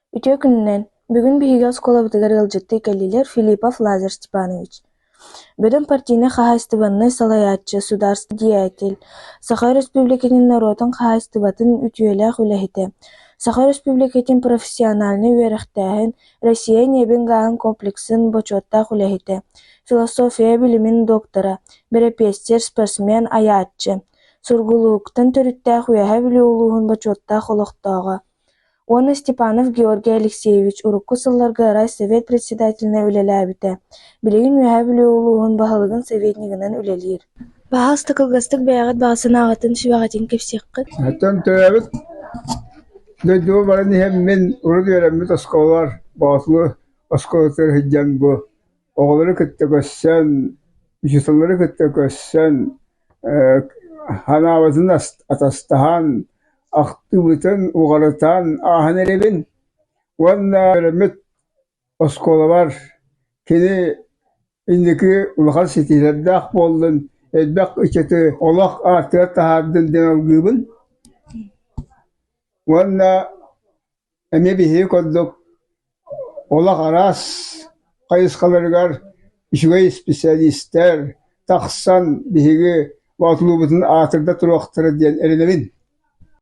Үтүө күнүнэн! Бүгүн биһиги оскуолабытыгар ыалдьыттыы кэллилэр Филиппов Лазарь Степанович, бөдөҥ партийнай хаһаайыстыбаннай салайааччы, судаарыстыбаннай деятель, Саха Өрөспүүбүлүкэтин норуотун хаһаайыстыбатын үтүөлээх үлэһитэ, Саха Өрөспүүбүлүкэтин профессиональнай үөрэхтээһин, Россия ньиэбин-гааһын комплексын бочуоттаах үлэһитэ, философия билимин доктора, бэрэпиэссэр, спортсмен, айааччы, Сургуулуктан төрүттээх Үөһээ Бүлүү улууһун бочуоттаах олохтооҕо Уонна Степанов Георгий Алексеевич урукку сылларга райсовет председателинэн үлэлээбитэ, билигин Үөһээ Бүлүү улууһун баһылыгын советнигынан үлэлиир. Баһаалыста кылгастык бэйэҕит баҕа санааҕытын, сүбэҕитин кэпсиэххит. Оттон төрөөбүт дойдубар баран иһэн мин урут үөрэммит оскуолалар Боотулу оскуолатыгар сылдьан бу оҕолору кытта көрсөн, учууталлары кытта көрсөн, санаабытын атастаһан, ахтыыбытын уҕарытан ааһан эрэбин. Уонна үөрэммит оскуолабар кини инники улахан ситиһиилэрдээх буоллун, элбэх ыччаты олох аартыгар таһаардын диэн алгыыбын. Уонна Эмиэ биһиги курдук олох араас хайысхаларыгар үчүгэй исписэлиистэр тахсан биһиги Боотулуубутун аатырда туруохтара диэн эрэнэбин.